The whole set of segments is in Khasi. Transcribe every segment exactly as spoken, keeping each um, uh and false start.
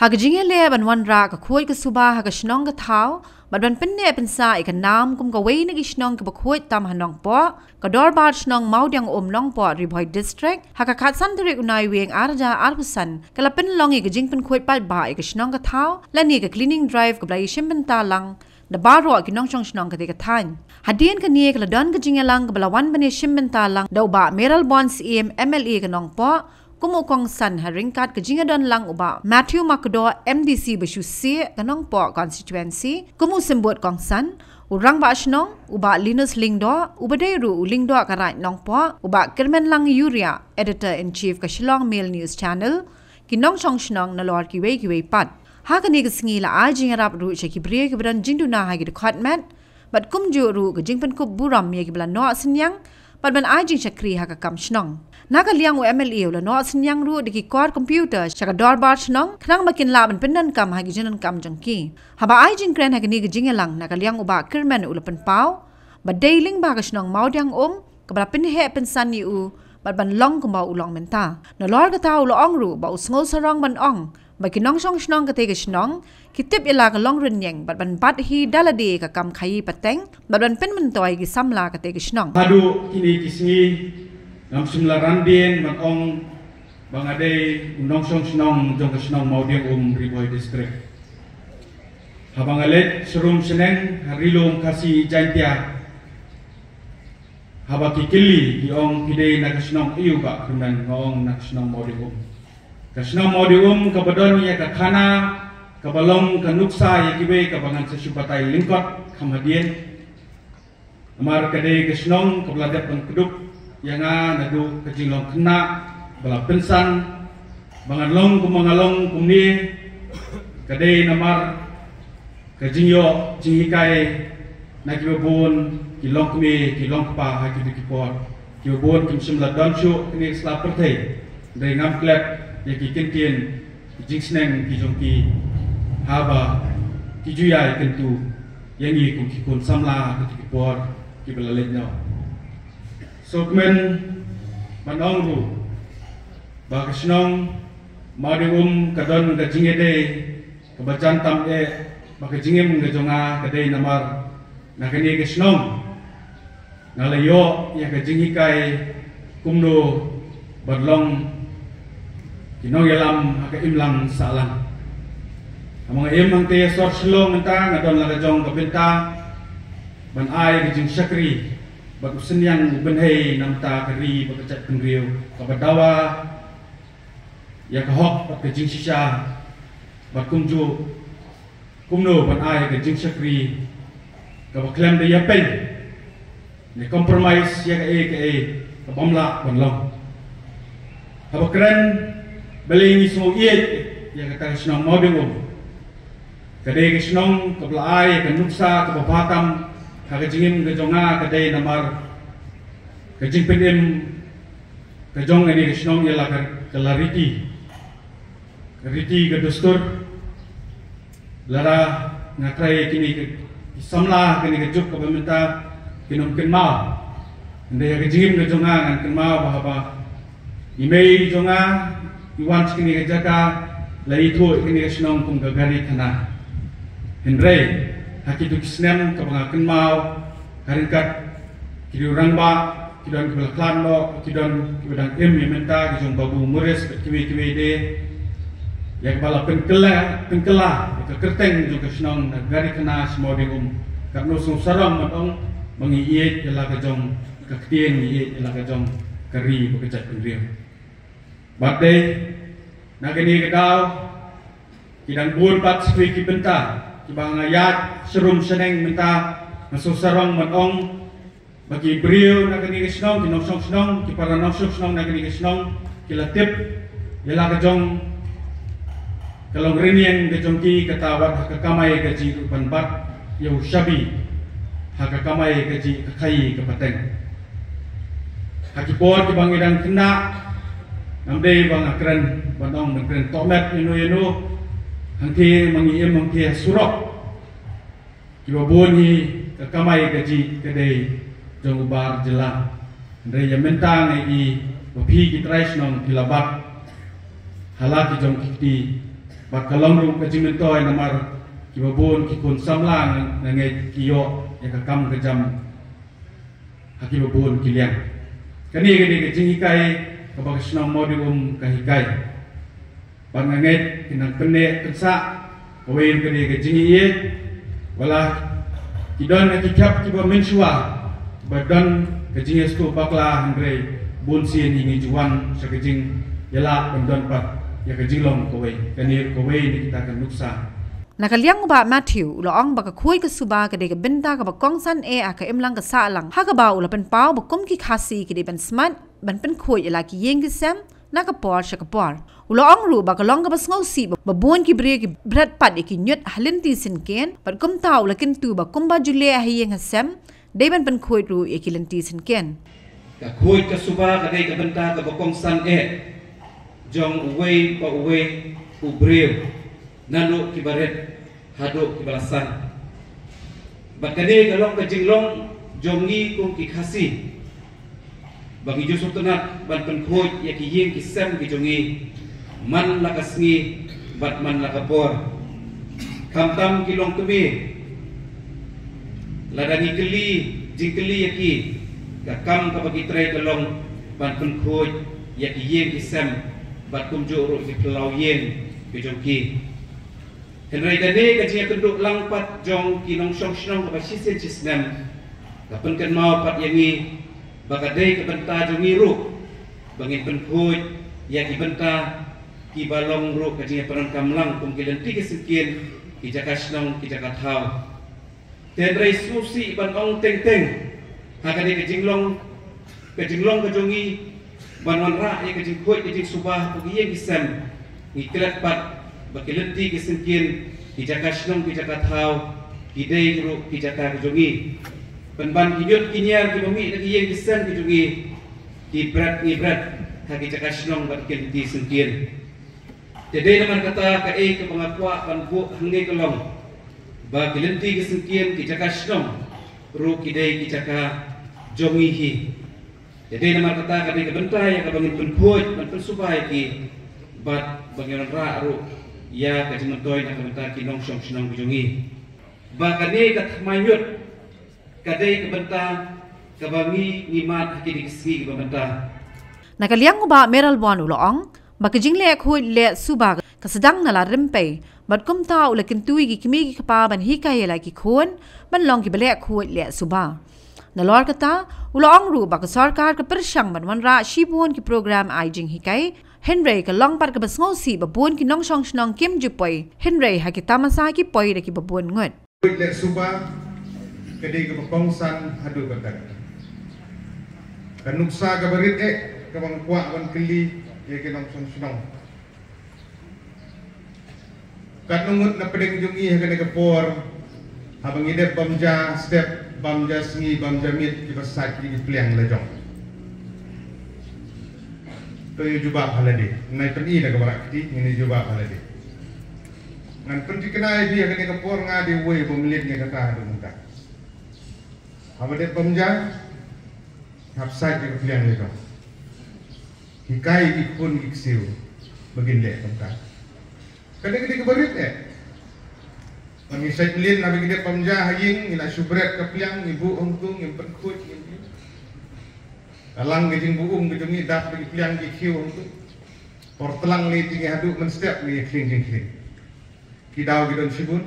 Ha ka jingïaleh ban wanrah ka khuid ka suba ha ka shnong ka thaw bad ban pynneh pynsah ïa ka nam kum kawei na ki shnong kiba khuid tam ha Nongpoh, ka Dorbar Shnong Mawdiang Um Nongpoh, Ri Bhoi District, ha ka khatsan tarik u Naiwieng arhajar arphew san ka la pynlong ïa ka jingpynkhuid paidbah ïa ka shnong ka thaw lane ka cleaning drive kaba la ïashim bynta lang da baroh ki nongshong shnong katei ka thaiñ. Hadien kane ka la don ka jingïalang kaba la wan ban ïashim bynta lang da u Bah Mayralborn Syiem, M L A ka Nongpoh, kum u kongsan ha ryngkat ka jingïadon lang u Bah Matthew Makdoh, M D C ba shu sih ka Nongpoh constituency, kum u symbud kongsan, u Rangbah Shnong u Bah Linus Lyngdoh, uba dei ruh u Lyngdoh ka Raid Nongpoh, u Bah Kyrmenlang Uriah, Editor in Chief ka Shillong Mail News Channel, ki nongshong shnong nalor kiwei kiwei pat. Ha kane ka sngi la ai jingïarap ruh sha ki briew kiba don jingduna ha ki dkhot met bad kumjuh ruh ka jingpynkup burom ïa kiba la noh synñiang bad ban ai jingshakri ha ka kam shnong. Na ka liang u M L A u la noh synñiang ruh da ki kor computer sha ka Dorbar Shnong khnang ba kin lah ban pyndonkam ha ki jingdonkam jong ki. Haba ai jingkren ha kane ka jingïalang, na ka liang u Bah Kyrmen u la pynpaw ba dei lyngba ka shnong Mawdiang Um kaba la pynheh pynsan ïa u bad ban long kumba u long mynta. Nalor kata u la ong ruh ba u sngew sarong ban ong ba ki nongshong shnong katei ka shnong ki tip ïa la ka long rynïeng bad ban bat hi da lade ka kam khaïi pateng bad ban pynmyntoi ki samla katei ka shnong. Haduh kine ki sngi ngam shym la ran dien ban ong ba nga dei u nongshong shnong jong ka shnong Mawdiang Um, Ri Bhoi District. Haba nga leit sharum shaneng ha Ri Lum Khasi Jaiñtia, haba ki kylli ki ong phi dei na ka shnong aiu Bah Kyrmen, nga ong na ka shnong Mawdiang Um. Ka shnong Mawdiang Um kaba don ïa ka khana kaba long ka nuksa ïa kiwei kaba ngan sa shu batai lyngkot kham hadien. Namar ka dei ka shnong kaba la dep ban kdup ïa nga naduh ka jinglong khynnah ba la pynsan ba ngan long kumba nga long kumne. Ka dei namar ka jingïoh jinghikai na kiba bun ki longkmie ki longkpa ha kito ki por. Kiba bun kim shym la don shuh kane ka sla pyrthei, hynrei ngam klet ïa ki kyntien ki jingsneng ki jong ki haba ki ju ïai kyntu ïa ngi kum ki khun samla ha kito ki por kiba la leit noh. Sngewkmen ban ong ruh ba ka shnong Mawdiang Um ka don ka jingïadei kaba jan tam eh, ba ka jingim ka jong nga ka dei namar na kane ka shnong nga la ïoh ïa ka jinghikai kumno ban long ki nongïalam ha ka imlang sahlang. Haba nga im hangtei ha sor Shillong mynta nga don la ka jong ka bynta ban ai ka jingshakri bad u synñiang u bynhei na bynta ka ri bad ka jaitbynriew kaba dawa ïa ka hok bad ka jingshisha bad kumjuh kumno ban ai ka jingshakri kaba khlem da ïapeiñ ne compromise ïa kaei kaei kaba ym lah ban long. Haba kren, balei ngi sngew ïeit ïa kata ka shnong Mawdiang Um? Ka dei ka shnong kaba la ai ka nuksa kaba bha tam ha ka jingim ka jong nga, ka dei namar ka jingpynim ka jong kane ka shnong ïa la ka, ka la riti, ka riti ka dustur. Lada nga trai ïa kine ki samla kane ka juk kaba mynta kin ym kynmaw, hynrei ha ka jingim ka jong nga ngan kynmaw ba haba i mei jong nga i wan sha kane ka jaka, la ithuh ïa kane ka shnong kum ka Gari Khana. Hynrei ha kito ki snem kaba nga kynmaw, ha ryngkat ki rangbah, ki don kiba la khlad noh, ki don kiba dang im ïa mynta, ki jong Babu Morris bad kiwei kiwei de, ïa kaba la pynkylla, pynkylla ïa ka kyrteng jong ka shnong na Gari Khana sha Mawdiang Um. Katno sngewsarong ban ong ba ngi ïeit ïa la ka jong ka ktien, ngi ïeit ïa la ka jong ka ri bad ka jaitbynriew. Bad dei na kane ka daw ki dang bun pat sa kawei ki bynta kiba nga ïaid sharum shaneng mynta. Nga sngewsarong ban ong ba ki briew na kane ka shnong, ki nongshong shnong, ki para nongshong shnong na kane ka shnong ki la tip ïa la ka jong ka long rynïeng ka jong ki, kata wat ha ka kamai kajih ruh ban bat ïa u shabi ha ka kamai kajih, ka khaïi ka pateng. Ha ki por kiba ngi dang khynnah, ngam dei ba nga kren ban ong ban kren tohmet ïano ïano, hangtei ma ngi im hangtei ha surok, kiba bun hi ka kamai kajih ka dei jong u bar jylla. Hynrei ïa mynta nga i ba phi ki trai shnong phi la bat ha la ki jong ki kti Bad ka long ruh ka jingmyntoi namar kiba bun ki khun samla nga ngeit ki ïoh ïa ka kam ka jam ha kiba bun ki liang. Kane ka dei ka jinghikai kaba ka shnong Mawdieng Um ka hikai. Bad nga ngeit kin nang pynneh pynsah kawei ruh ka dei ka jingïeit. Wat la ki don ha ki khap kiba mynshuwa ba don ka jingïasngewbakla, hynrei bun sien ngi ju wan sha ka jingïalah ban don pat ïa ka jinglong kawei. Kane ruh kawei na kita ka nuksa. Na ka liang u Bah Matthew u la ong ba ka khuid ka suba ka dei ka bynta kaba kongsan eh ha ka imlang ka sahlang, ha kaba u la pynpaw ba kum ki Khasi ki dei ban smat ban pynkhuid ïa la ki ïing ki sem na ka por sha ka por. U la ong ruh ba ka long kaba sngewsih ba bun ki briew ki bret pat ïa ki ñiut ha lynti syngkien, bad kumta u la kyntu ba kumba ju leh ha ïing ha sem, dei ban pynkhuid ruh ïa ki lynti syngkien. Ka khuid ka suba ka dei ka bynta kaba kongsan eh jong uwei pa uwei u briew, naduh kiba rit haduh kiba la san. Bad kane ka long ka jinglong jong ngi kum ki Khasi, ba ngi ju sngewtynnat ban pynkhuid ïa ki ïing ki sem ki jong ngi man la ka sngi bad man la ka por. Khamtam ki longkmie, lada ngi kylli, jingkylli ïa ki, ka kam kaba ki trei ka long ban pynkhuid ïa ki ïing ki sem bad kumjuh ruh ki phyllaw ïing ki jong ki. Hynrei kane ka jingïakynduh lang pat jong ki nongshong shnong kaba shisien shisnem ka pynkynmaw pat ïa ngi ba ka dei ka bynta jong ngi ruh ba ngin pynkhuid ïa ki bynta kiba long ruh ka jingïapyndonkam lang kum ki lynti ki syngkien, ki jaka shnong, ki jaka thaw. Hynrei sngewsih ban ong teng teng ha kane ka jinglong, ka jinglong ka jong ngi ban wanrah ïa ka jingkhuid ka jingsuba ha ki ïing ki sem. Ngi klet pat ba ki lynti ki syngkien, ki jaka shnong, ki jaka thaw, ki dei ruh ki jaka ka jong ngi. Pynban ki ñiut ki ñiar kiba mih na ki ïing ki sem ki jong ngi ki bret, ngi bret ha ki jaka shnong bad ki lynti syngkien. Te dei namar kata kaei kaba nga kwah ban buh hangne ka long ba ki lynti ki syngkien, ki jaka shnong ruh ki dei ki jaka jong ngi hi. Te dei namar kata ka dei ka bynta ïa kaba ngin pynkhuid, ban pynsuba ïa ki bad ba ngin wanrah ruh ïa ka jingmyntoi na ka bynta ki nongshong shnong ki jong ngi. Ba kane ka thymmai ñiut ka dei ka bynta kaba ngi ngi mad ha kine ki sngi kiba mynta. Na ka liang u Bah Mayralborn u la ong ba ka jingleh khuid leh suba ka sdang na la Rympei, bad kumta u la kyntu ïa ki kmie ki kpa ban hikai ïa la ki khun ban long kiba leh khuid leh suba. Nalor kata u la ong ruh ba ka sorkar ka pyrshang ban wanrah shibun ki program ai jinghikai, hynrei ka long pat kaba sngewsih ba bun ki nongshong shnong kim ju poi, hynrei ha ki tamasa ki poi da kiba bun ngut. Khuid leh suba ka dei kaba kongsan haduh katta. Ka nuksa kaba rit eh kaba nga kwah ban kylli ïa ki nongshong shnong. Katno ngut na pdeng jong ngi ha kane ka por, haba ngi dep bam ja step, bam ja sngi, bam ja miet, kiba sait ki pliang la jong? To ïa jubab ha lade. Nai pyni da kaba rak kti, ngin ïa jubab ha lade. Ngan pynthikna ïa phi ha kane ka por, nga dei uwei ba mlien ïa kata haduh mynta. Haba dep bam ja, hap sait ïa ka pliang la jong. Hikai ïa ki khun ki ksiew ba kin leh kumta. Ka dei ka dei kaba rit eh. Ba ngi sait mlien, haba ngi dep bam ja ha ïing, ngi la shu bret ka pliang, ngi buh hangtu, ngi pynkhuid, ngi, ngi. Ka lang ka jingbuh um ka jong ngi, dap da ki pliang ki khiew hangtu. Por tlang lei te ngi haduh mynstep ngi khlieng jingkhlieng. Ki daw ki don shibun.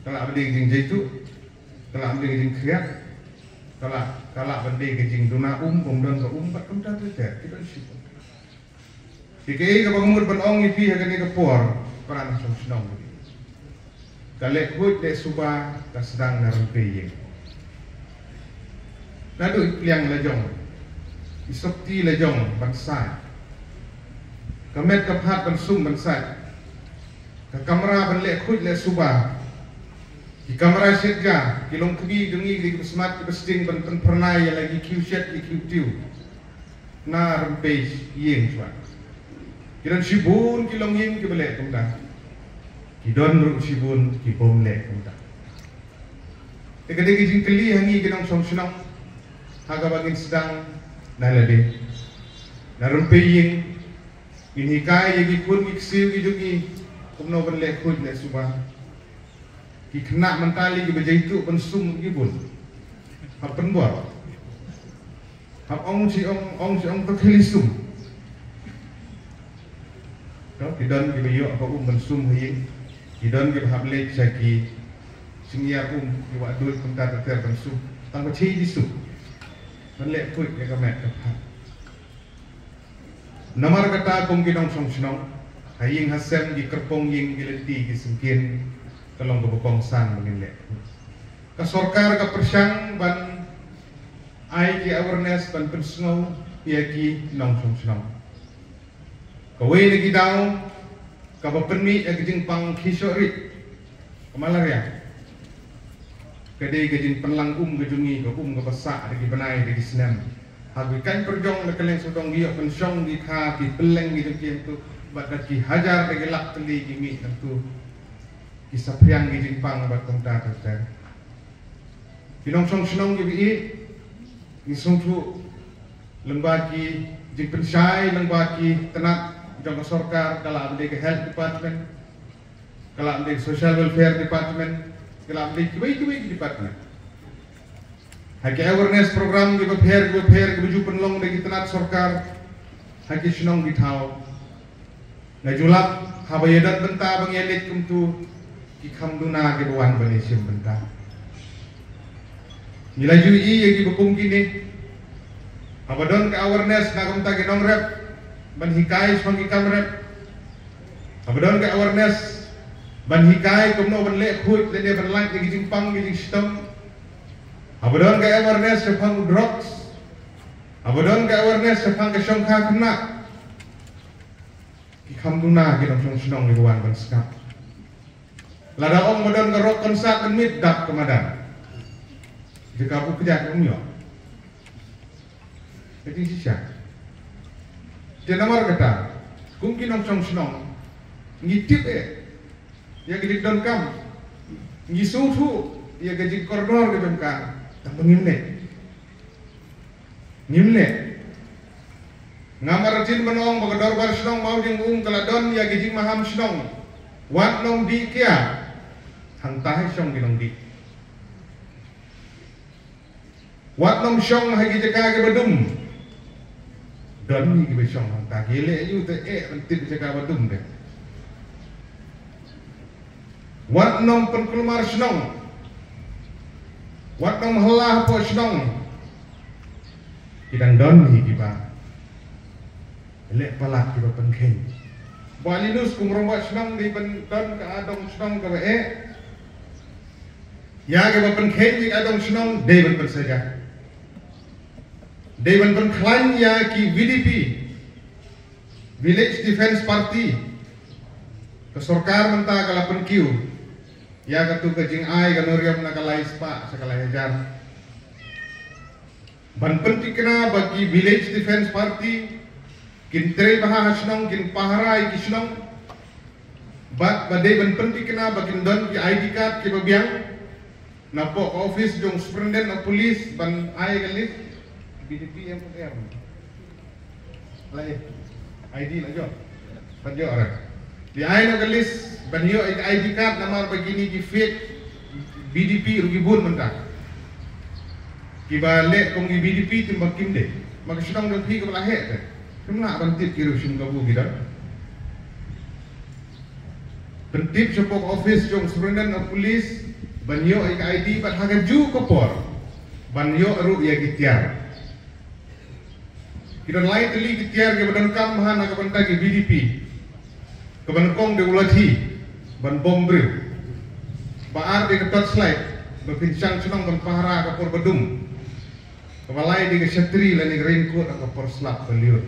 Ka lah ban dei ka jingjaitu, ka lah ban dei ka jingkhriat, ka lah, ka lah ban dei ka jingduna um, bym don ka um, bad kumta ter ter, ki don shibun. Te kaei kaba nga mut ban ong ïa phi ha kane ka por, para nongshong shnong. Ka leh khuid leh suba ka sdang na rympei ïing. Naduh i pliang la jong, i sopti la jong ban sait, ka met ka phad ban sum ban sait, ka kamra ban leh khuid leh suba, ki kamra shet ja, ki longkmie jong ngi kiba smat kiba sting ban pynphyrnai ïa la ki khiew shet ki khiew tiew. Na rympei ïing shuwa. Ki don shibun ki longïing kiba leh kumta. Ki don ruh shibun ki bym leh kumta. Te ka dei ka jingkylli ha ngi ki nongshong shnong, ha kaba ngin sdang na lade. Na rympei ïing ngin hikai ïa ki khun ki ksiew ki jong ngi Kumno ban leh khuid leh suba. Ki khynnah mynta lei kiba jaituh ban sum ki bun. Hap pynbor. Hap ong shi ong, ong shi ong to khie leit sum. To, ki don kiba ïoh ka um ban sum ha ïing. Ki don kiba hap leit sha ki jingïar um, ki wah duid kumta ter ter ban sum. Tang ba shi ki sum. Ban leh khuid ïa ka met ka phad. Namar kata kum ki nongshong shnong, ha ïing ha sem ki kyrpong ïing ki lynti ki syngkien, ka long kaba kongsan ba ngin leh. Ka sorkar ka pyrshang ban ai ki awareness ban pynsngew ïa ki nongshong shnong. Kawei na ki daw kaba pynmih ïa ka jingpang khih shoh rit, ka malaria. Ka dei ka jingpynlang um ka jong ngi, ka um kaba sah da ki bnai da ki snem. Ha ki kaiñ pyrjong na kylleng sawdong ki ïoh pynshong ki kha ki pylleng ki jong ki hangto, bad da ki hajar da ki lak tylli ki mih hangto. Ki saphriang ki jingpang bad kumta ter ter. Ki nongshong shnong kiba ïeit, ngi sngewthuh lyngba ki jingpynshai lyngba ki tnat jong ka sorkar, ka la dei ka health department, ka la dei ka social welfare department, ka la dei kiwei kiwei ki department. Ha ki awareness program kiba pher kiba pher kiba ju pynlong da ki tnat sorkar ha ki shnong ki thaw. Nga ju lap haba ïa don bynta ba ngi ïa leit kumto, ki kham duna kiba wan ban ïa shim bynta. Ngi la ju ïohi ïa kiba kum kine. Haba don ka awareness na ka bynta ki nongrep ban hikai shaphang ki kam rep. Haba don ka awareness ban hikai kumno ban leh khuid lane ban lait ïa ki jingpang ki jingshitom. Haba don ka awareness shaphang drugs. Haba don ka awareness shaphang ka shongkha khynnah. Ki kham duna ki nongshong shnong kiba wan ban sngap. Lada ong ba don ka rock concert ban miet, dap ka madan. Jaka u kjat um ïoh. Ka jingshisha. Te namar kata, kum ki nongshong shnong, ngi tip eh ïa ka jingdonkam, ngi sngewthuh ïa ka jingkordor ka jong ka, tang ba ngim leh. Ngim leh. Ngam artatien ban ong ba ka dorbar shnong Mawjyngung ka la don ïa ki jingmaham shnong. Wat nym dih kia. Hangta hi shong ki nongdih. Wat nym shong ha ki jaka kiba dum. Don hi kiba shong hangta, ki leh ïa u te eh ban tip jaka ba dum de. Wat nym pynkulmar shnong. Wat nym hela hapoh shnong. Ki dang don hi kiba leh palat kiba pynkheiñ. Bah Linus kum rangbah shnong dei ban don ka dong shnong kaba eh. Ïa kiba pynkheiñ ïa ka dong shnong dei ban pynsaja. Dei ban pynkhlaiñ ïa ki V D P, Village Defence Party. Ka sorkar mynta ka la pynkiew ïa katu ka jingai ka nongrim na ka lai spah sha ka lai hajar. Ban pynthikna ba ki Village Defence Party kin trei bha ha shnong, kin pahara ïa ki shnong. Bad ba dei ban pynthikna ba kin don ki I D card kiba biang. Napoh ka office jong Superintendent of Police ban ai ka list. V D P em em. Lai I D la jong. Ban jong ara. Di ai na ka list ban ïoh ïa ka I D card namar ba kine ki fake V D P ruh ki bun mynta. Kiba leh kum ki V D P tim ba kim dei. Ma ka shnong jong phi kaba la heh te. Kim lah ban tip ki ruh shim kabu ki don. Pyntip shapoh ka office jong Superintendent of Police ban ïoh ïa ka I D bad ha kajuh ka por ban ïoh ruh ïa ki tiar. Ki don lai tylli ki tiar kiba donkam ha na ka bynta ki V D P. Kaba nyngkong dei u lathi ban bom briew. Ba ar dei ka torchlight ba pynshang shnong ban pahara ka por ba dum. Kaba lai dei ka shatri lane ka raincoat ha ka por slap ba liur.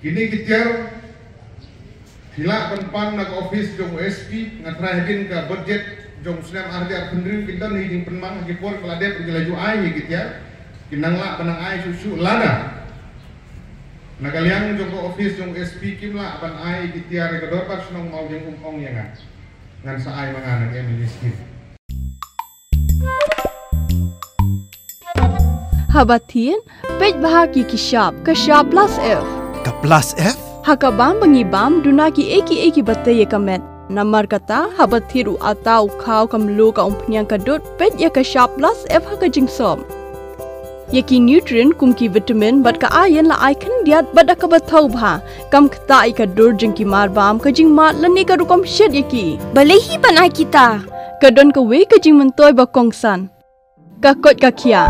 Kine ki tiar phi lah ban pan na ka office jong u S P, nga tharai hadien ka budget jong u snem ar hajar arphew hynriew ki don hi jingpynmang ha ki por ba la dep ki la ju ai hi ki tiar, ki nang lah ban nang ai shuh shuh lada na ka liang jong ka office jong u S P kim lah ban ai ki tiar ïa ka dorbar shnong Mawjyngung ong ïa nga. Ngan sa ai ma nga na ka M L A scheme. Haba thin, peit bha ki ki shap, ka shap plus F. Ka plus F? Ha ka bam ba ngi bam, duna kiei kiei kiba tei ïa ka met. Namar kata, haba thied u atta, u khaw, ka mluh, ka umphniang, ka dud, peit ïa ka shap plus F ha ka jingsop. Ïa ki nutrient kum ki vitamin bad ka iron la ai khyndiat bad da kaba thaw bha. Kam ktah ïa ka dur jong ki mar bam, ka jingmad lane ka rukom shet ïa ki. Balei hi ban ai kita? Ka don kawei ka jingmyntoi ba kongsan. Ka koit ka khiah.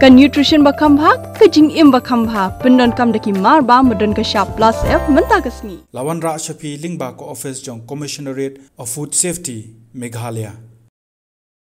Ka nutrition ba kham bha, ka jingim ba kham bha. Pyndonkam da ki mar bam ba don ka shap plus F mynta ka sngi. La wanrah sha phi lyngba ka office jong Commissionerate of Food Safety, Meghalaya.